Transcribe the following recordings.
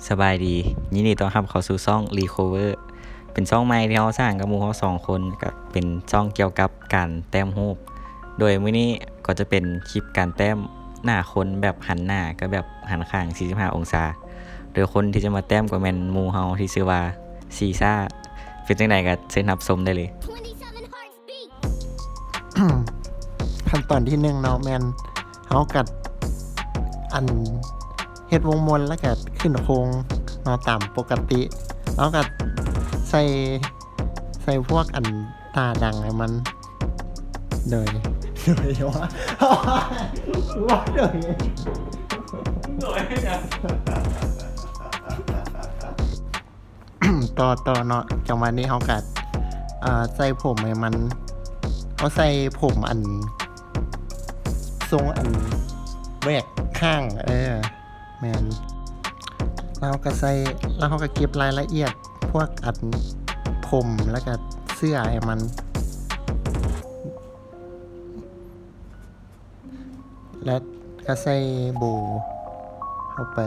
ສະບາຍດີ ຍິນດີຕ້ອນຮັບເຂົ້າສູ່ຊ່ອງ Recover ເປັນຊ່ອງໃໝ່ທີ່ເຮົາສ້າງກັບໝູ່ເຮົາສອງຄົນ ກໍເປັນຊ່ອງກ່ຽວກັບການແຕ້ມຮູບ. ໂດຍມື້ນີ້ກໍຈະເປັນຄລິບການແຕ້ມໜ້າຄົນແບບຫັນໜ້າກັບແບບຫັນຂ້າງສີ່ສິບຫ້າອົງສາ ໂດຍຄົນທີ່ຈະມາແຕ້ມກໍແມ່ນໝູ່ເຮົາທີ່ຊື່ວ່າ ຊີຊາ. ເປັນຈັ່ງໃດກໍເຊີນຮັບຊົມໄດ້ເລີຍ. ຂັ້ນຕອນທີໜຶ່ງເນາະ ແມ່ນເຮົາກໍ ອັນ ເຮັດວົງມົນ ແລ້ວກໍຂຶ້ນໂຄງເນາະ ຕາມປົກກະຕິ. ເຮົາກໍໃສ່ ໃສ່ພວກ ອັນ ຕາດັງໃຫ້ມັນ ໂດຍ ໂດຍວ່າ ວ່າໂດຍ ໂດຍ ຕໍ່ ຕໍ່ເນາະ. ຈັງຫວະນີ້ເຮົາກໍ ເອີ ໃສ່ຜົມໃຫ້ມັນ ເຮົາໃສ່ຜົມ ອັນ ຊົງ ອັນ ແຫວກຂ້າງ ເອີ ແມ່ນ. ແລ້ວເຮົາກໍໃສ່ ແລ້ວເຮົາກໍເກັບລາຍລະອຽດພວກ ອັນ ຜົມ ແລ້ວກໍເສື້ອໃຫ້ມັນ ແລ້ວກໍໃສ່ໂບເຂົ້າໄປ.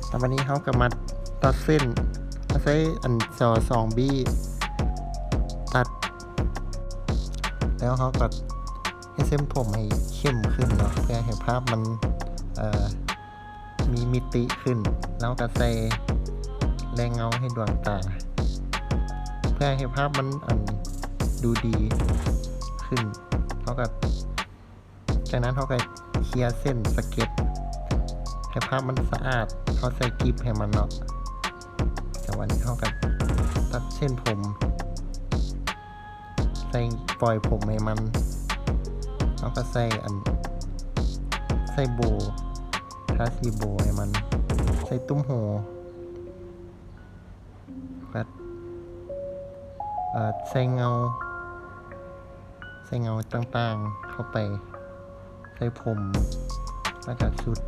ແລ້ວບັດນີ້ເຮົາກໍມາຕັດເສັ້ນ ເຮົາໃຊ້ອັນຊໍສອງບີຕັດ ແລ້ວເຮົາກໍເຮັດເສັ້ນຜົມໃຫ້ເຂັ້ມຂຶ້ນເນາະ ເພື່ອໃຫ້ພາບມັນ ເອີ ມີມິຕິຂຶ້ນ. ແລ້ວເຮົາກໍໃສ່ແລງເງົາໃຫ້ດວງຕາ ເພື່ອໃຫ້ພາບມັນ ອັນ ດູດີຂຶ້ນ. ເຮົາກໍ ຈາກນັ້ນເຮົາກໍເຄຍເສັ້ນສະເກັດໃຫ້ພາບມັນສະອາດ ເຮົາໃສ່ກິບໃຫ້ມັນເນາະ. ຈາກນັ້ນເຮົາກໍຕັດເສັ້ນຜົມ ໃສ່ ປ່ອຍຜົມໃຫ້ມັນ ເຮົາກໍໃສ່ ອັນ ໃສ່ໂບ ທາສີໂບໃຫ້ມັນ ໃສ່ຕຸ້ມຫູ ແລ້ວ ເອີ ໃສ່ເງົາ ໃສ່ເງົາຕ່າງໆເຂົ້າໄປ ໃສ່ຜົມ ແລ້ວກໍຊຸດ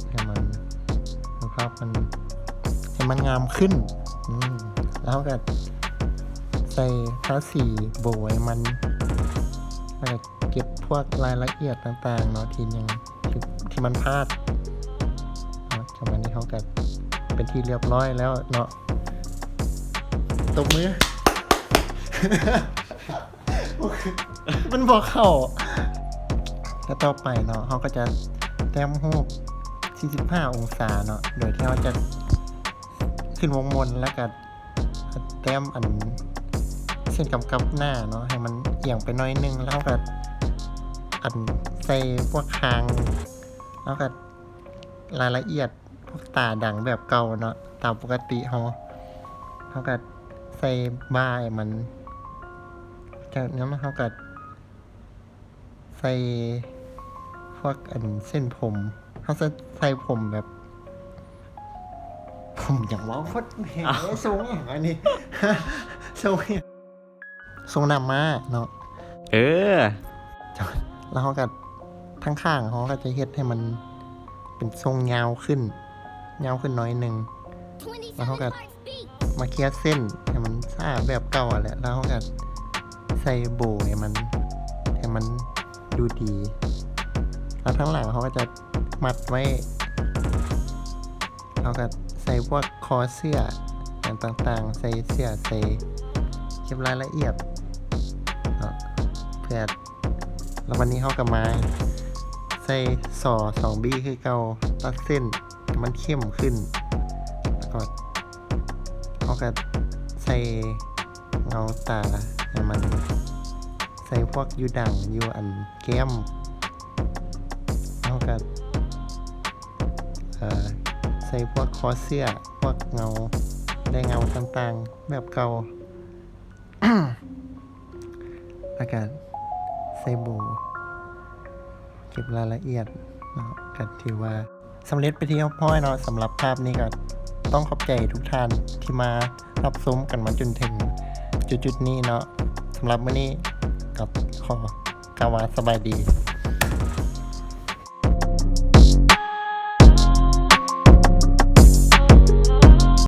ໃຫ້ມັນ ໃຫ້ພາບມັນ ໃຫ້ມັນງາມຂຶ້ນ. ອືມ ແລ້ວເຮົາກໍໃສ່ ທາສີໂບໃຫ້ມັນ ແລ້ວກໍເກັບພວກລາຍລະອຽດຕ່າງໆເນາະ ທີ່ຍັງ ທີ່ ທີ່ມັນພາດເນາະ. ປະມານນີ້ເຮົາກໍເປັນທີ່ລຽບຮ້ອຍແລ້ວເນາະ. ຕົບມື. ມັນບໍ່ເຂົ້າ. ແລ້ວຕໍ່ໄປເນາະ ເຮົາກໍຈະແຕ້ມຮູບສີ່ສິບຫ້າອົງສາເນາະ ໂດຍທີ່ເຮົາຈະຂຶ້ນວົງມົນ ແລ້ວກໍແຕ້ມອັນເສັ້ນກຳກັບໜ້າເນາະ ໃຫ້ມັນອຽງໄປໜ້ອຍໜຶ່ງ ແລ້ວເຮົາກໍອັນໃສ່ພວກຄາງ ແລ້ວກໍລາຍລະອຽດ ພວກຕາດັງແບບເກົ່າເນາະ ຕາມປົກກະຕິເຮົາ ເຮົາກໍໃສ່ບ່າໃຫ້ມັນ. ຈາກນັ້ນເຮົາກໍໃສ່ພວກອັນເສັ້ນຜົມ ເຮົາໃສ່ ໃສ່ຜົມແບບ ຜົມຫຍັງວະ ໂຄດແຮງເດ້ ຊົງຫຍັງອັນນີ້ ຊົງ ຊົງໜ້າມ້າເນາະ. ເອີ ແລ້ວເຮົາກໍ ທາງຂ້າງເຮົາກໍຈະເຮັດໃຫ້ມັນເປັນຊົງຍາວຂຶ້ນ ຍາວຂຶ້ນໜ້ອຍໜຶ່ງ ແລ້ວເຮົາກໍມາເຄຍເສັ້ນໃຫ້ມັນສະອາດແບບເກົ່າຫັ້ນແຫຼະ ແລ້ວເຮົາກໍໃສ່ໂບໃຫ້ມັນ ໃຫ້ມັນດູດີ ແລ້ວທາງຫຼັງເຮົາກໍຈະມັດໄວ້. ເຮົາກໍໃສ່ພວກຄໍເສື້ອຫຍັງຕ່າງໆ ໃສ່ເສື້ອ ໃສ່ເກັບລາຍລະອຽດເນາະ ເພື່ອ ແລ້ວບັດນີ້ເຮົາກໍມາໃສ່ຊໍສອງບີຄືເກົ່າ ຕັດເສັ້ນໃຫ້ມັນເຂັ້ມຂຶ້ນ ແລ້ວກໍເຮົາກໍໃສ່ເງົາຕາໃຫ້ມັນ ໃສ່ພວກຢູ່ດັງ ຢູ່ອັນແກ້ມ ເຮົາກໍ ເອີ ໃສ່ພວກຄໍເສື້ອ ພວກເງົາ ແລະ ເງົາຕ່າງໆແບບເກົ່າ ແລ້ວກໍໃສ່ໂບ ເກັບລາຍລະອຽດເນາະ ກໍຖືວ່າ ສຳເລັດເປັນທີ່ຮຽບຮ້ອຍເນາະ. ສຳລັບພາບນີ້ກໍຕ້ອງຂອບໃຈທຸກທ່ານທີ່ມາຮັບຊົມກັນມາຈົນເຖິງຈຸດໆນີ້ເນາະ. ສຳລັບມື້ນີ້ກໍຂໍກ່າວວ່າສະບາຍດີ.